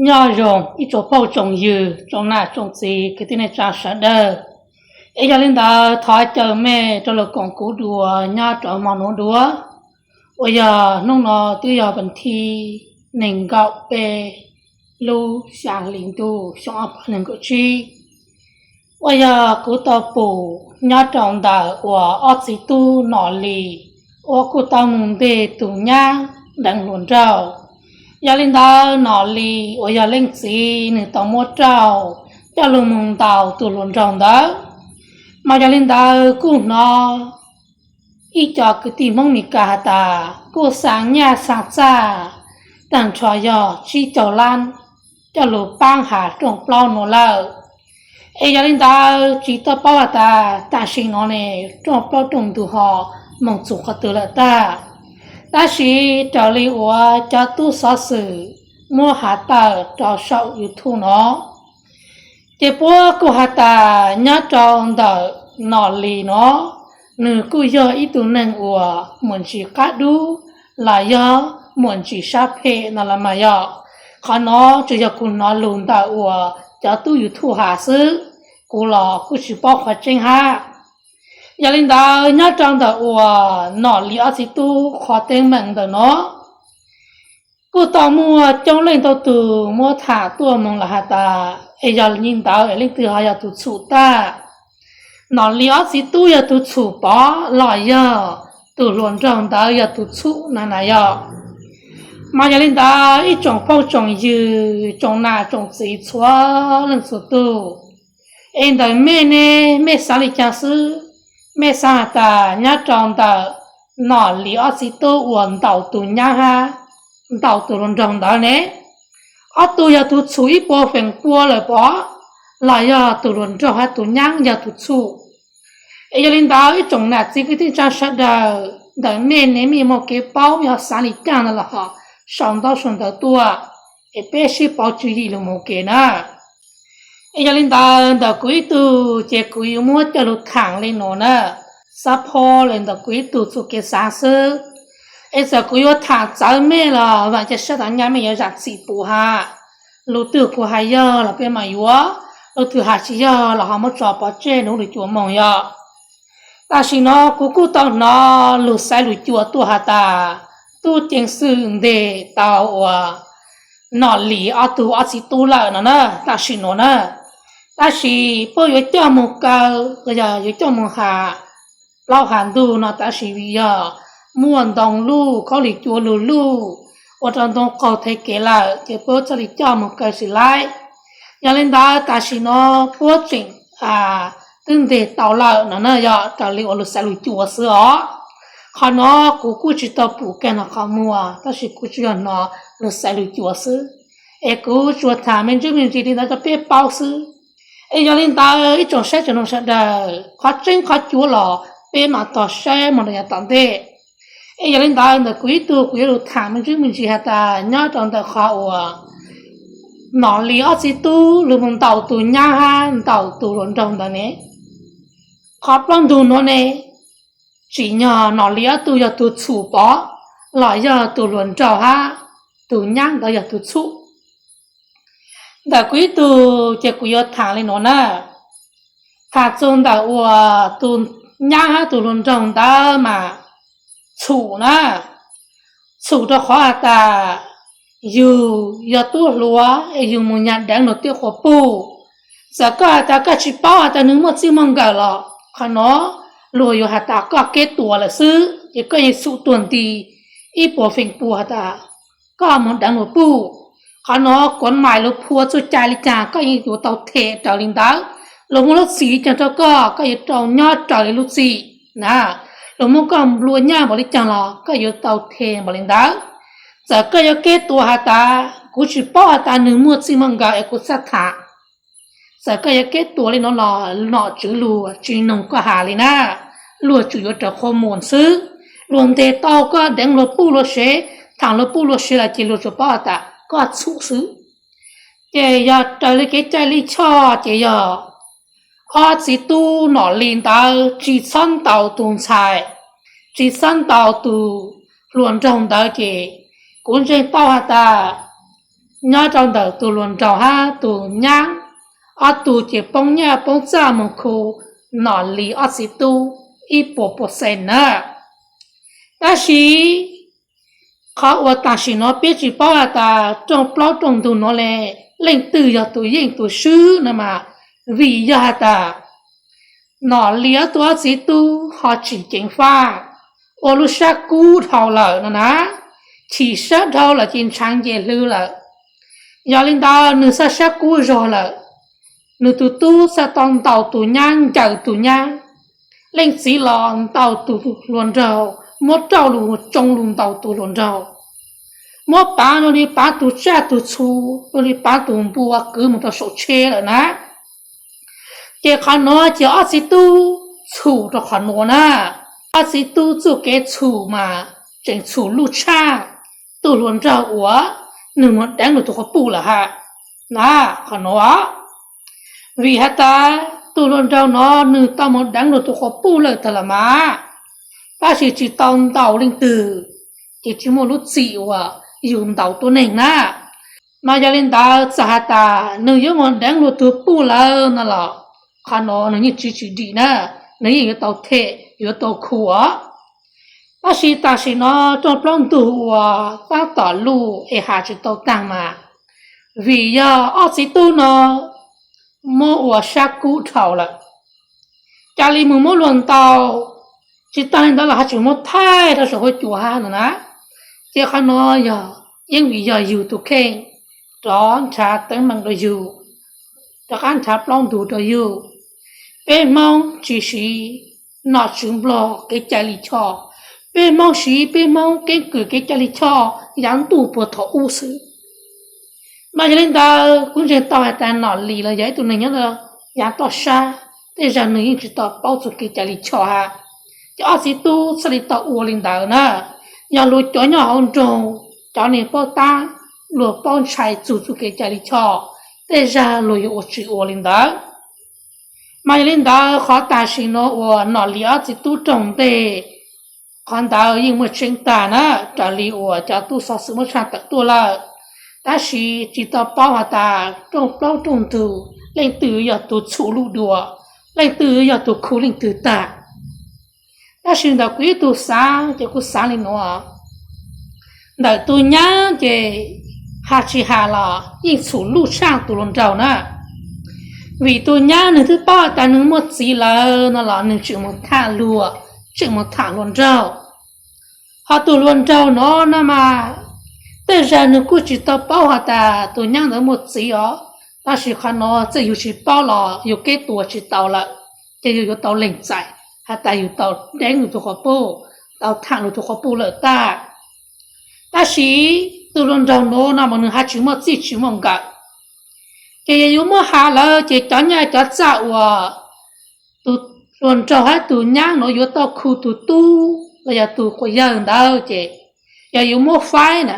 Nyob zoo ib tsoom phooj tsoom ywg, tsoom nam tsoom txiv kwv tij neej tsa sawv daws. Es yog li ntawd thov caw mej rov los koom kuv dua nyob rau hmo nuav dua, uas yog hnub no twb yog vas thib nees nkaum peb lub xya hli ntuj xyoo ob phav nees nkaum tsib, uas yog kuv tau pum nyob rau ntawm uas ob txiv tub Nom Lis uas kuj tau mus nteg tus nyab deev hluas nraug. Yog li ntawd Nom Lis uas yog leej txiv nws tau muab rauj coj lug mus ntaus tus hluas nraug ntawd. Mas yog li ntawd kuj hnov ib co kwv tij Hmoob Mes Kas has tas kuj xaa nyaj xaa txaj tag nrho yog tsib caug lab coj lug paab has rooj plaub nuav lawm. Es yog li ntawd tsis tau paub has tas tam sim no ne rooj plaub rooj ntug ho moog txug qhov twg lawm tag. Tab sis raws li uas cov tub xov xwm muab has tawm rau saum YouTube no, ces puab kuj has tas nyob rau ntawm Nom Lis no, nws kuj yog ib tug neeg uas muaj ntsis qab dub los yog muaj ntsis sab phem no los mas yog. Qhov no tsuas yog kuv hnov lug ntawm uas cov tub YouTube has xwb, kuv los kuj tsis paub qhov tseeb hab. Yog li ntawd nyob rau ntawm uas Nom Lis ob txiv tub qhov teeb meem ntawm no kuj tau muaj coob leej ntau tug muab tham tuaj moog los has tas es yog li ntawd es leej twg ho yog tus txhum tag, Nom Lis ob txiv tub yog tus txhum pov los yog tus hluas nraug ntawd yog tus txhum na na yog. Mas yog li ntawd ib tsoom phooj tsoom ywg, tsoom nam tsoom txiv txhua leej txhua tug, es ntawm mej ne, mej xaav li caag xwb? Mej xaav has tas nyob rau ntawm Nom Lis ob txiv tub uas ntaus tus nyab hab ntaus tus hluas nraug ntawd ne, ob tug yog tus txhum ib puas feem pua lawm pov, los yog tus hluas nraug hab tus nyab yog tus txhum? Es yog li ntawd ib tsoom nam txiv kwv tij neej tsa sawv daws, ntawm mej ne mej muaj kev paub yog xaav li caag ntawd los ho sau ntaub sau ntawv tuaj, es peb sib pauv tswv yim lug mus ua ke na. Es yog li ntawd ntawm kuv ib tug ces kuv yuav muab coj lug thaam li nuav na, xab phob le ntawm kuv ib tug txuj kev xaav xwb. Es txawm kuv yuav thaam txawv mej los vaam ca sab tas nyaj mej yuav zam txim pub hab. Lug twg kuv has yog los peb maam yuav, lug twg has tsis yog los ho muab tso pov tseg nub lug cuaj moog yog. Tam sim no kuv kuj tau hnov lug xaiv lug cua tuaj has tas tub ceev xwm nteg tau uas Nom Lis ob tug ob txiv tub lawm no na, tam sim nuav na. Tab sis puab yuav coj moog kaw los yog yuav coj moog has plaub has ntug no, tab sis vim yog muaj ntoo luj khaub lig cua lug luj ua rau ntoo qaug thev kev lawm ces puab txhaj li coj moog kaw tsis laib. Yog li ntawd tam sim no puab tseem twb nteg tau lawm no na yog raws li uas lug xaiv lug cua xwb os. Qhov no kuv kuj tsis tau pum kag no qhov muag, tab sis kuv tsuas yog hnov lug xaiv lug cua xwb, es kuv tsuas thaam me ntsis me ntsis li ntawd rau peb paub xwb. Es yog li ntawd ib tsoom saib tsoom noog sawv daws, qhov tseeb qhov cuav los peb mam tog saib moog rau yav tom ntej. Es yog li ntawd ntawm kuv ib tug kuv yuav lug thaam me ntsis me ntsis has tas nyob rau ntawm qhov uas Nom Lis ob txiv tub lug moog ntaus tus nyab hab ntaus tus hluas nraug ntawd ne, qhov plaub ntug nuav ne, tsim nyog Nom Lis ob tug yog tus txhum pov los yog tus hluas nraug hab tus nyab ntawd yog tus txhum. Ntawm kuv ib tug ces kuv yuav thaam li nuav na. Thaam txug ntawm uas tus nyab hab tus hluas nraug ntawd mas txhum na, txhum rau qhov has tas yug yog tub hluas es yug mus nyag deev luag tej quas puj, txawm koj has tas koj tsis paub has tas nwg muaj txij muaj nkawm los qhov no luag yuav has tas koj kev tuag lawm xwb, ces koj yeej txhum tuag nti ib puas feem pua has tas koj mus deev luag puj. Qhov no kuav mais luag phua txuj cai li cas koj yeej yuav tau them raws li ntawd. Luag muaj lub txim li cas rau koj, koj yuav tau nyob raws li lub txim na. Luag muab koj nplua nyaj npaum li cas los koj yuav tau them npaum li ntawd. Txawm koj yuav kev tuag has tas kuv tsis paub has tas nwg muaj txij muaj nkawm es kuv txhaj tham. Txawm koj yuav kev tuag li no los nom tswv luag tsis noog koj has li na, luag tsuas yuav raws qhov muag xwb. Luag nteg tau koj deev luag puj luag sev, thaam luag puj luag sev los ces luag tsuas paub has tas koj txhum xwb. Ces yog raws li kev cai lij choj ces yog ob txiv tub Nom Lis ntawd tsis txhob ntaus tus ntxhais, tsis txhob ntaus tus hluas nraug ntawd ces kuv ntseeg tau has tas nyob rau ntawm tus hluas nraug hab tus nyab, ob tug ces poob nyaj poob txaj moog khu Nom Lis ob txiv tub ib puas percent na. Tab sis qhov uas tam sim no peb tsis paub has tas rooj plaub rooj ntug nuav le leej twg yog tus yeej tus swb no mas, vim yog has tas Nom Lis ob tug ob txiv tub ho tsis ceev faj, ua lub sab kub dhau lawm no na, chim sab dhau lawm ces ntshaav nce hlwb lawm. Yog li ntawd nwg xav sab kub zog lawm, nwg tus tub xav tau ntaus tus nyab, ncaws tus nyab, leej txiv los ntaus tus hluas nraug, muab rauj lug tsoo lug ntaus tus hluas nraug, muab pav zoo li pav tus tsaj tus txhu, zoo li pav tus npua kwv moog rau saum tsheb lawm na. Ces qhov nuav ces ob txiv tub txhum rau qhov nuav na. Ob txiv tub txuj kev txhum mas tseem txhum luj tshaj tug hluas nraug uas nwg moog deev lug tug quas puj lawm hab. Na, qhov nuav, vim has tas tug hluas nraug nuav nwg tau moog deev lug tug quas puj lawm tag lawm mas, tab sis tsis tau ntaus leej twg, ces tsis muaj lub txim uas yug ntaus tuab neeg na. Mas yog li ntawd txawm has tas nwg yuav moog deev lug tug puj lawm no los, qhov nuav nwg yeej tsis tsim dim na, nwg yeej yuav tau them yuav tau khu os. Tab sis tam sim no rooj plaub ntug uas tab tom luj es has tsis tau taag mas, vim yog ob txiv tub no muab ua sab kub dhau lawm, ca le moog muab luag ntaus, tsis taag le ntawd los ho tseem muab thaij rau saum huab cua hab no na. Ces qhov nuav yog yeej vim yog yug tug kheej rov nrhav teeb meem rau yug, rov qab nrhav plaub ntug rau yug. Peb Hmoob tsis siv nom tswv Nplog kev cai lij choj, peb Hmoob siv peb Hmoob keeb kwm kev cai lij choj yav ntuj puag thaum ub xwb. Mas yog li ntawd kuv ntseeg tau has tas Nom Lis los yog ib tug neeg nyob yav toj sab, tej zag nwg yeej tsis tau paub txug kev cai lij choj hab. Ces ob txiv tub txhaj le tau ua li ntawd na. Yog luag cov nyob hauv nroog, cov neeg paub tab, luag paub ntshai txug txuj kev cai lij choj, tej zag luag yuav ua tsis ua li ntawd. Mas yog li ntawd qhov tam sim no uas Nom Lis ob txiv tub raug nteg, qhov ntawd yeej muaj tseeb tag na, raws li uas cov tub xov xwm muab tshaj tawm tuaj lawm. Tab sis tsis tau paub has tas rooj plaub rooj ntug leej twg yog tug txhum luj dua, leej twg yog tug khu leej twg tag. Tab sis ntawm kuv ib tug xaav ces kuv xaav li nuav, ntawm tug nyab ces has tsis has los yeej txhum luj tshaj tug hluas nraug na. Vim tug nyab nwg twb paub has tas nwg muaj txiv lawm no los nwg tseem moog tham luag, tseem moog tham hluas nraug. Ho tug hluas nraug no no mas, tej zag nwg kuj tsis tau paub has tas tug nyab ntawd muaj txiv os. Tab sis qhov no txawm yug tsis paub los yug keb tua tsis tau lawm, ces yug yuav tau lees txais has tas yug tau deev lug tug quas puj, tau tham lug tug quas puj lawm tag. Tab sis tug hluas nraug nuav no mas nwg has tsis muaj txij tsis muaj nkawm, ces yog yuav muab has lawm ces cov nyaj cov txaj uas tug hluas nraug hab tug nyab nuav yuav tau khu tug tub los yog tug quas yawg ntawd ces yog yuav muab faib na,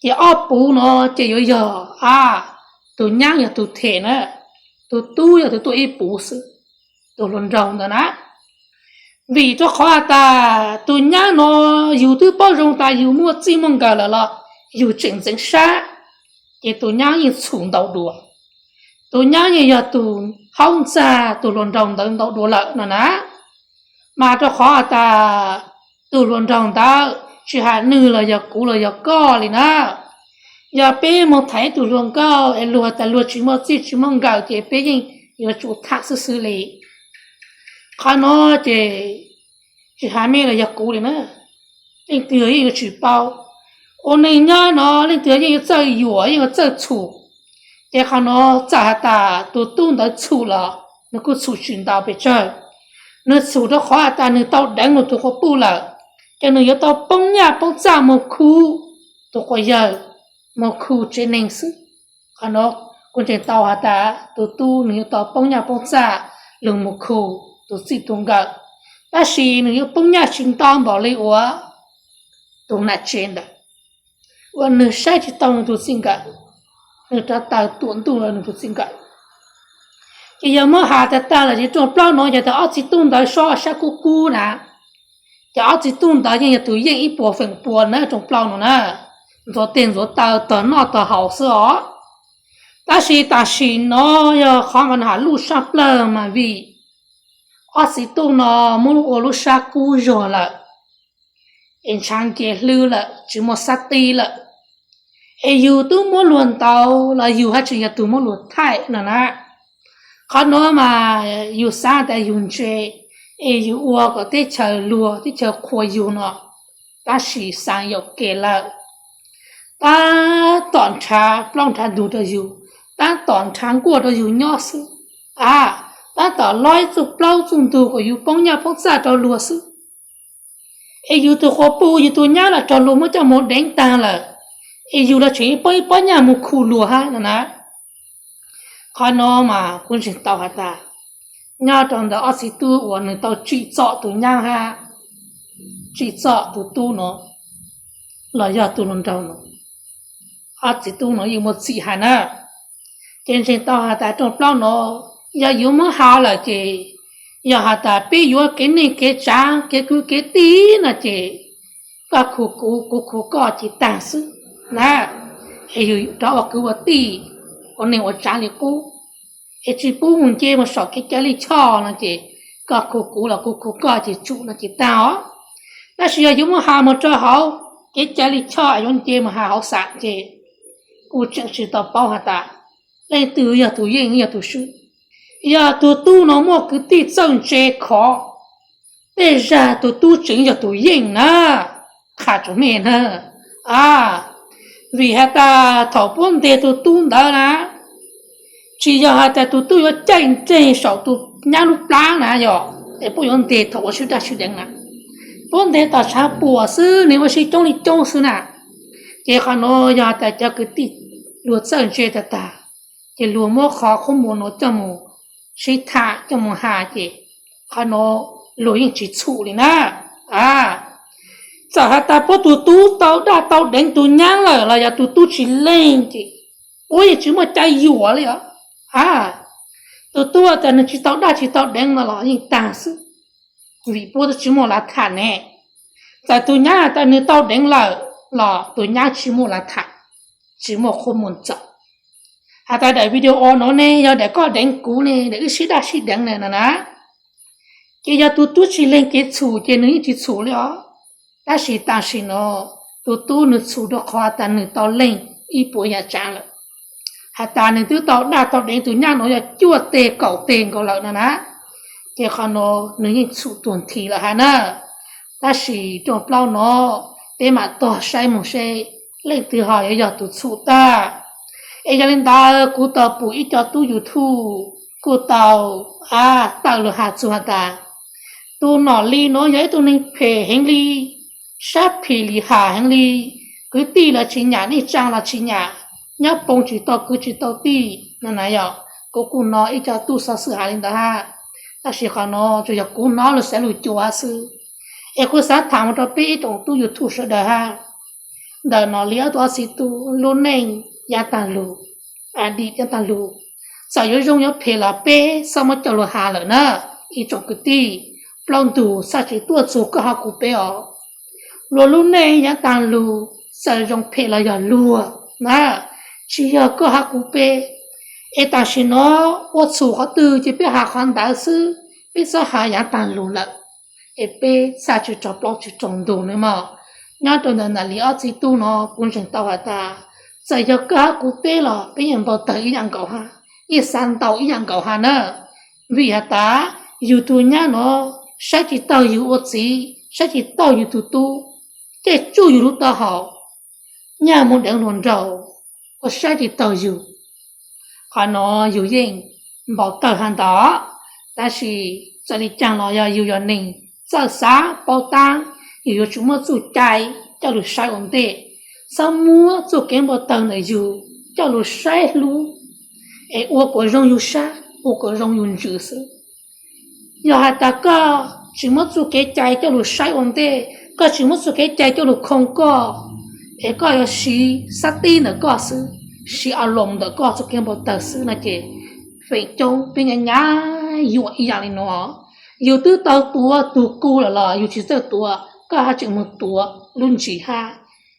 ces ob puv no ces yuav yog, a, tug nyab yog tug them na, tug tub yog tug tuaj ib puv xwb, tug hluas nraug ntawd na. Vim rau qhov has tas tug nyab no yug twb paub zoo tas yug muaj txij muaj nkawm lawm los yug tseem ntxeev sab, ces tug nyab yeej txhum ntau dua. Tug nyab yeej yog tug haub ntxag tug hluas nraug ntawd ntau dua lawm no na. Mas rau qhov has tas tug hluas nraug ntawd tsis has nwg los yog kuv los yog koj li na. Yog peb moog tham ib tug hluas nkauj es luag has tas luag tsis muaj txij tsis muaj nkawm ces peb yeej yuav tsum tham xwb xwb li. Qhov no ces tsis has mej los yog kuv li na, leej twg yeej yuav tsis paub. Ua neej nyob no leej twg yeej yuav txawj yuam yeej yuav txawj txhum. Ces qhov no txawm has tas tug tub ntawd txhum los nwg kuj txhum tsis ntau pes tsawg. Nwg txhum rau qhov has tas nwg tau deev lug tug quas puj lawm, ces nwg yuav tau poob nyaj poob txaj moog khu tug quas yawg, moog khu tsev neeg xwb. Qhov no kuv ntseeg tau has tas tug tub nwg yuav tau poob nyaj poob txaj lug moog khu tug txij tug nkawm, tab sis nwg yuav poob nyaj tsis ntau npaum li uas tug nam tsev ntawd, uas nwg saib tsis tau nwg tug txij nkawm, nwg rov taw tuam ntuj lawm nwg tug txij nkawm. Ces yog muab has tag tag lawm ces rooj plaub no yog tas ob txiv tub ntawd sob sab kub kub na, ces ob txiv tub ntawd yeej yog tug yeej ib puas feem pua na rooj plaub no na. ntxuav tes ntxuav taw tog noj tog haus xwb os. Tab sis tam sim no yog qhov nqos nws ham luj saj plawg mas vim ob txiv tub no muab ua lub sab kub zog lawm, es ntshav nce hlwb lawm tsis muaj xab tib lawm, es yus twb muab luag ntaus los yus haj tseem yog tus muab luag thaij no na. Qhov no mas yus xav tias yus ntse, es yus ua kom teb chaws luag teb chaws qhuas yus no, tab sis xav yaum kev lawm. Tab tom nrhav plaub nrhav ntug rau yus, tab tom nrhav nkuaj rau yus nyob xwb, a, tab tom lob ib txuj plaub txuj ntug kom yus poob nyaj poob txaj rau luag xwb. Es yus tus quas puj yus tus nyab los raug luag muab coj mus deev tag lawm, es yus los tseem ib pob ib pob nyaj mus khu luag hab no na. Qhov no mas kuv ntseeg tau has tas nyob rau ntawm ob txiv tub uas nws tau tsim txom tus nyab hab tsim txom tus tub no los yog tus hluas nraug no, ob txiv tub no yeej muaj txim hais na. Ces ntseeg tau has tas rooj plaub no yog yuav muab has lawm ces yog has tas peb yuav kev neej kev tsav kev kwv kev tij no ces koj khu kuv kuv khu koj ces tag xwb na. Es yus rov ua kwv ua tij ua neej ua tsav li qub, es tsis pub mus nce mus saum kev cai lij choj no ces koj khu kuv los kuv khu koj ces tsum no ces tag os. Tab sis yog yuav muab has mus rau hauv kev cai lij choj yuav nce mus has hauv xam ces kuv tseem tsis tau paub has tas leej twg yog tus yeej yog tus swb. Yog tus tub no muaj kwv tij txawj ntse khov, tej zag tus tub tseem yog tus yeej na, qha tsoom me na. A, vim has tas thaum puab nteg tus tub ntawd na, tsis yog has tas tus tub yuav caij ntseg saum tus nyab lub plab na yog, es puab yuav nteg thaum ua sib daj sib deev na, puab nteg tom tshav puam xwb, nws ua si coob li coob xwb na. Ces qhov no yog has tas cov kwv tij luag txawj ntse tag tag, ces luag muab qhov qhuab muas no coj mus sib tham coj mus has ces qhov no luag yeej tsis txhum li na. A, txawm has tas puab tus tub tau daj tau deev tus nyab lawm los yog tus tub tsis leeg ces puab yeej tsis muaj cai yuam li os. A, tus tub has tas nws tsis tau daj tsis tau deev no los yeej tag xwb, vim puab twb tsis muaj lav tham ne. Txawm tus nyab has tas nws tau deev lawm los tus nyab tsis muaj lav tham, tsis muaj qhuab muas txaus. Has tas daim video no ne yog daim koj deev kuv ne, daim wb sib daj sib deev ne no na, ces yog tus tub tsis leeg kev txhum ces nws yeej tsis txhum li os. Tab sis tam sim no tus tub nws txhum rau qhov tas nws tau leeg ib puas yam tsav lawm, has tas nws twb tau daj tau deev tus nyab no yog cuaj teg kaum teg nkaus lawm no na, ces qhov no nws yeej txhum tuag nthi lawm hab na. Tab sis rooj plaub no peb mam tog saib mus seb leej twg ho yuav yog tus txhum tag. Es yog li ntawd kuv tau pum ib co tub YouTube kuj tau, a, tawm lus has txug has tas tus Nom Lis no yog ib tug neeg phem heev li, sab phim lim ham heev li, kwv tij los tsis nyam, neej tsaa los tsis nyam, nyob poob tsis tau kwv tsis tau tij no na yog. Kuv kuj hnov ib co tub xov xwm has li ntawd hab, tab sis qhov no tsuas yog kuv hnov lus xav lus cua hab xwb. Es kuv xav tham mus rau peb ib tsoom tub YouTube sawv daws hab, ntawm Nom Lis ob tug ob txiv tub lub neej yav tag lug, a, dim yav tag lug, txawm yuav zoo yuav phem los peb txhob muab coj lug has lawm na, ib tsoom kwv tij. Plaub ntug txhaj tsis tuaj txug koj hab kuv peb os. Luag lub neej yav tag lug txawm zoo phem los yog luag na, tsis yog koj hab kuv peb. Es tam sim no ua txhum qhov twg ces peb has qhov ntawd xwb, peb txhob has yav tag lug lawm, es peb txhaj tsis raug plaub tsis raug ntug ne mog. Nyob rau ntawm Nom Lis ob txiv tub no kuv ntseeg tau has tas txawm yog koj hab kuv peb los peb yeej npau taws ib yam nkaus hab, yeej xav ntaus ib yam nkaus hab na. Vim has tas yus tug nyab no saib tsis taug yus ua txiv, saib tsis taug yus tug tub, caij tsuj yus lub taub hau, nyaj moog deev hluas nraug, ua saib tsis taug yus. Qhov no yus yeej npau taws hab ntag, tab sis txawm li caag los yog yus yog neeg txawj xav paub tab, yus yuav tsum muab txuj cai coj lug saib ua ntej, txhob muab txuj kev npau taws ntawm yus coj lug saib hlub, es ua kuas zoo yus sab, ua kuas zoo yus ntsws xwb. Yog has tas koj tsis muab txuj kev cai coj lug saib ua ntej, koj tsis muab txuj kev cai coj lug khoo koj, es koj yuav siv xab tib ntawm koj xwb, siv a loos ntawm koj txuj kev npau taws xwb no ces feem coob peb nyab nyab yuam ib yam li no. Yus twb tau tuav tug kuv lawm los yus tsis txawj tuav, koj haj tseem moog tuav lub ntsis hab.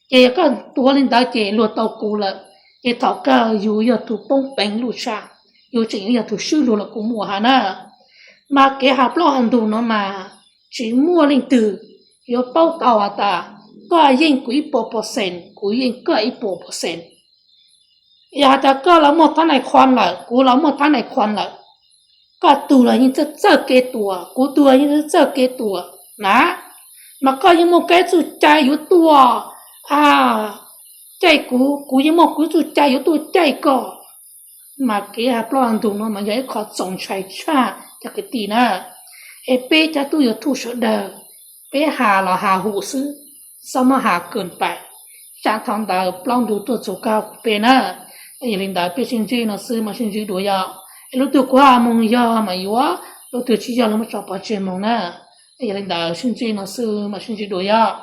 Ces yog koj tuav li ntawd ces luag tau kuv lawm, ces thaum kawg yus yog tus poob peev luj tshaj, yus tseem yuav yog tus swb luag los kuj muaj hab na. Mas kev has plaub has ntug no mas tsis muaj leej twg yuav paub tau has tas koj yeej kuv ib puas percent, kuv yeej koj ib puas percent. Yog has tas koj los muaj thab nais khuam lawm, kuv los muaj thab nais khuam lawm, koj tug los yeej txawj txawj kev tuam, kuv tug los yeej txawj txawj kev tuam na. Mas koj yeej muaj koj ib txuj cai yuav tuaj, caij kuv, kuv yeej muaj kuv ib txuj cai yuav tuaj caij koj. Mas kev has plaub has ntug no mas yog ib qho txaus ntshai tshaj cov kwv tij na. Es peb cov tub YouTube sawv daws, peb has los has hum xwb, txhob muab has kawg pais, tsam thaum ntawd plaub ntug tuaj txug koj kuv peb na. Yog li ntawd peb sib ntsib no xwb mas sib ntsib dua yom. Es lub twg kuv has moog yog mas yuav, lub twg tsis yog los muab tso pov tseg moog na. Yog li ntawd sib ntsib no xwb mas sib ntsib dua yom.